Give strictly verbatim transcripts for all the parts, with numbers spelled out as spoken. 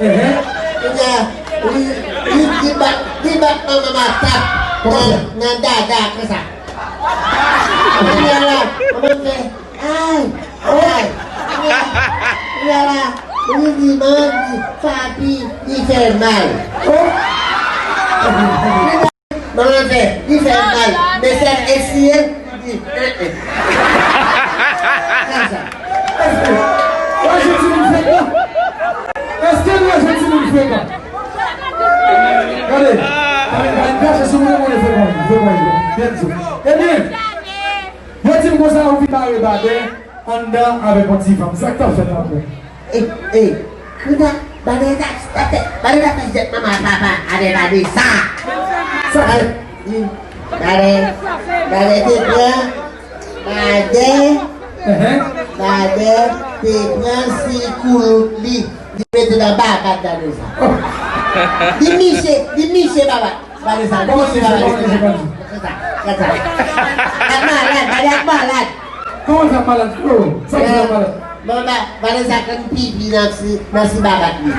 Ehe. Kounye a, li, li, li bat, li bat manman m atap nan, nan dada, konsa. Kounye a la, manman m fè, ay, ay. Kounye a la, li di manman m di, papi, li fè mal. Oh. Manman fè, li fè mal. Men sèl esiyel, li di, eh, eh. Sa, sa. Èske w wè jan timoun frekan? Èske w wè jan timoun frekan? Gade, gade, gade, gade, sou mwen, mwen frekan, frekan, byen di. Ebyen, yo di m konsa, ou vin mare Badè anndan avèk yon ti fanm. Sa k t ap fèt la, frè? E, e, kounya, Badè ta, ta fè, Badè ta fè jèt manman papa avè Vanessa. Sa fè? Badè, Badè te pran, Badè, Badè te pran sikoulout li, li mete nan babak Vanessa. Li miche, li miche babak. Vanessa, kòman se, kòman se, kòman se? Gad sa, gad sa. Ak malad, Badè ak malad. Kòman sa malad? Oh, sa ki fè malad? Bon, Ba-, Vanessa konn pipi nan ti, nan ti babak li.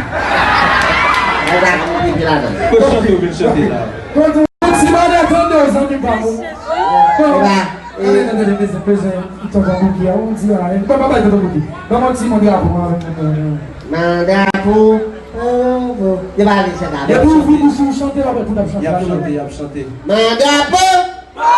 Vanessa konn pipi ladan. Fò chante, ou vin chante la. Bon, bon, si Badè tande w, zanmi pa m. Bon, gade, gade, bezwen, bezwen, tonton Bouki a, ou di a, e, papa, bay tonton Bouki. Ban mwen ti mo drapo, mwen, avèk mwen. Manda pou, pou, pou. Yo pa vle chante avè. Depi w ouvri bouch ou chante, w ap, pou n ap chante. Y ap chante, y ap chante. Manda pou, pou,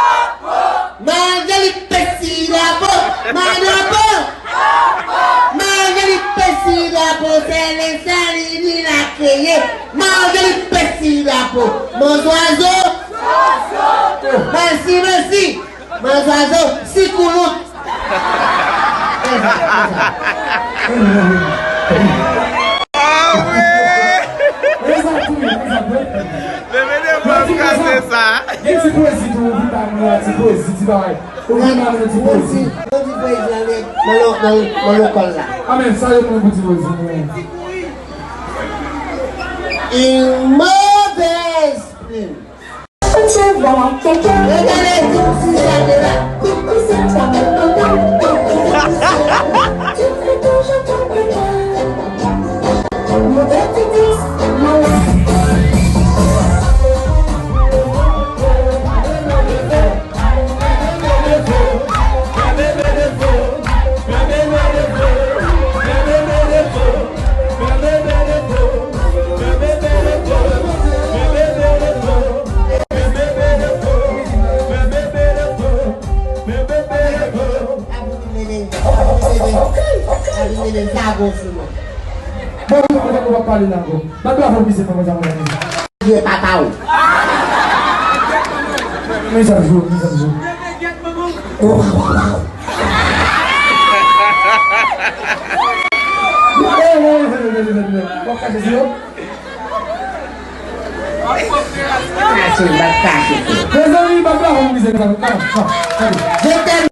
pou. Manda li pesi drapo. Manda pou, pou, pou. Manda li pesi drapo. Se le salini la kreye. Manda li pesi drapo. Mon zwazo. Mèsi, mèsi. Manzwazo, sikoulout. Ah wi! Leve de bò kase sa. Gen ti pwezi tou, ou vin ba nou yon ti pwezi, ti bagay. Ou vin ba nou yon ti pwezi. Yon ti pwezi nan le-, nan lo-, nan, nan lekòl la. Amèn, sa yo pran pou ti pwezi, mwen. Une mauvaise plume. Bon, nou pa, nou pa pale la ankò. Bat bravo pou misye, fè mwen sa, mwen. Vye papa w. Mezanmi, mezanmi. Kache, bat kache. Mezanmi, bat bravo pou misye, mezanmi. Ah, ah, gade. Je t'aime.